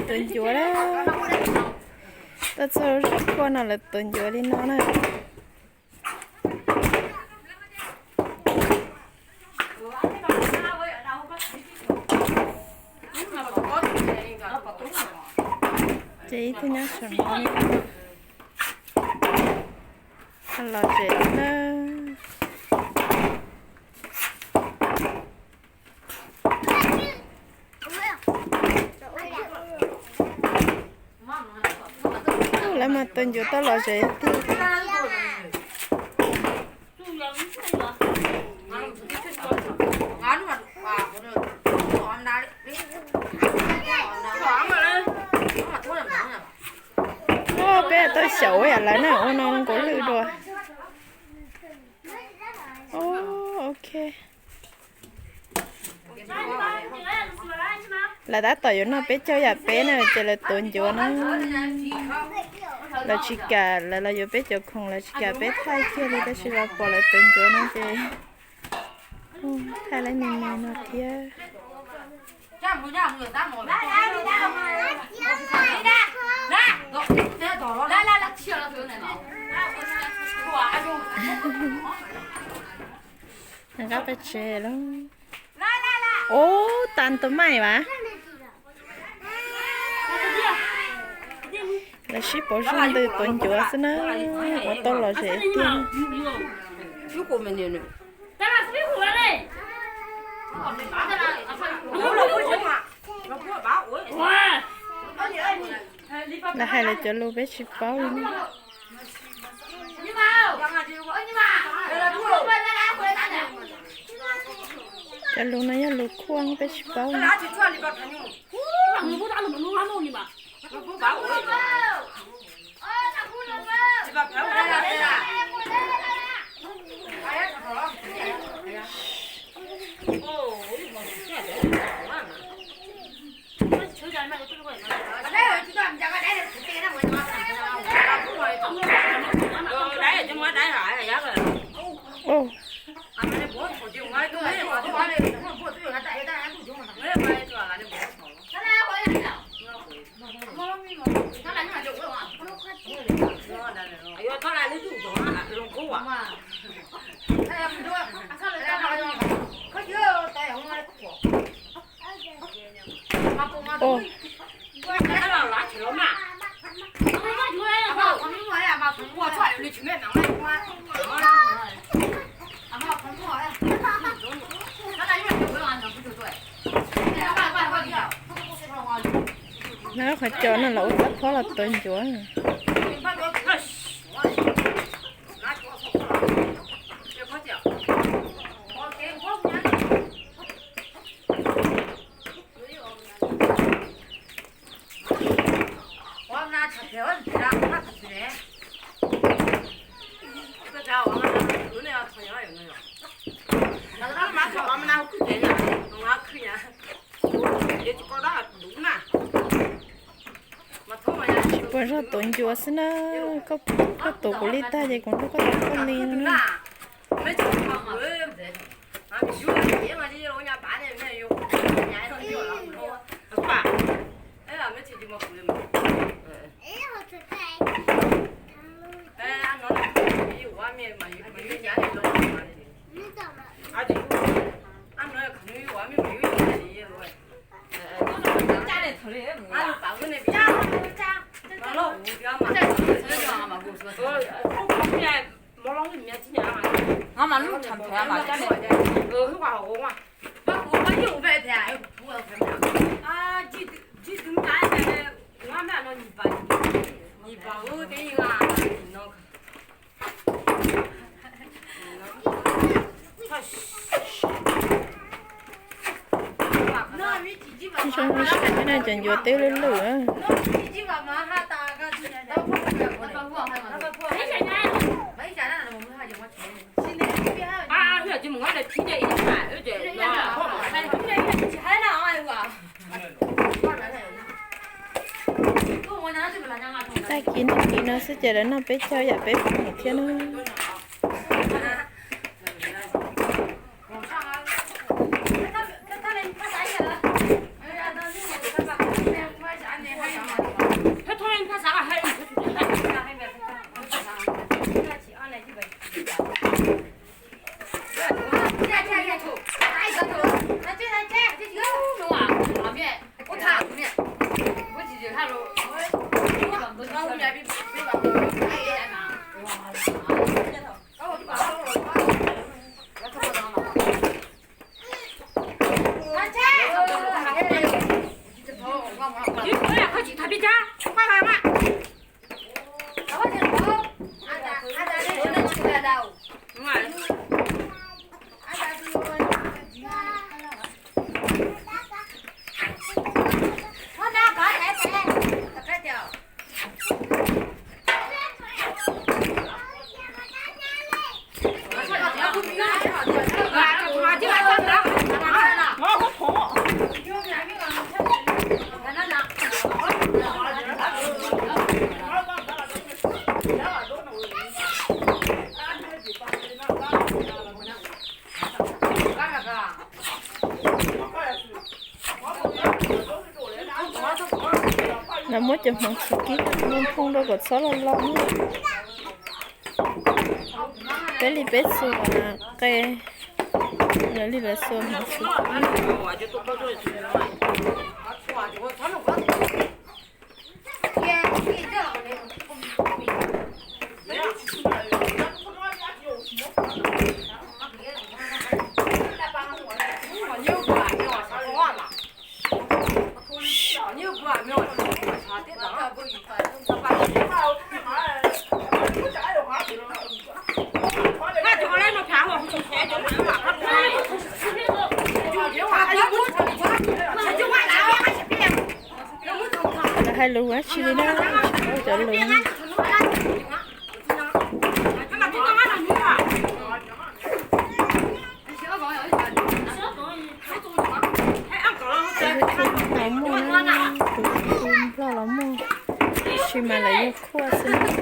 Tuav ncuav na. Tuaj txog zaj khuaj no lawv tuav ncuav li no na. Ces ib tug nyob saum no, los zem na. Lawv mas tuav ncuav tau los zem tiag. Peb tau xyaum yam lawv na, ua no nkaus lwj dua. Ok. Lawv tab tom yuav noj peb caug yam peb na ces lawv tuav ncuav na. Lawv tsis kam, lawv los yuav peb cov khoom lawv tsis kam peb thaij kiag li tab sis los pom lawv tuav ncuav no ces thaij lawv me me no thiab. Nqa pes tseg lawm. Ub, tas tus maim vas. Lawv sib pauv zog ntws tuav ncuav xwb na, ua tau los zem tiag. Lawv hais lawv cov lus peb tsis paub li. Cov lus no yog lus khuaj peb tsis paub li. Ub. Ub. Lawv qhov cos no los ua txoj phob los tuav ncuav. Tsis puas zog tuav ncuav xwb na, koj tuav kuv li tag ces kuv nrog koj tuav koj li no na. Zoo li sab no cov ncuav twb lwj lwj. Tag kis no, kis no xwb ces lawv noj peb caug yam peb khoom thiab na. Lawv muab cov hmoov tsis kib muab nphoo rau kom txhob loj loj. Peb li peb txhua qe, lawv li lawv txhua hmoov tsis kib. Lawv hais lus dab tsi li na, tsis paub cov lus na. Tus Nplog los muaj na, tus Nplog los muaj, tiam sis mas lawv yog khuaj xwb na.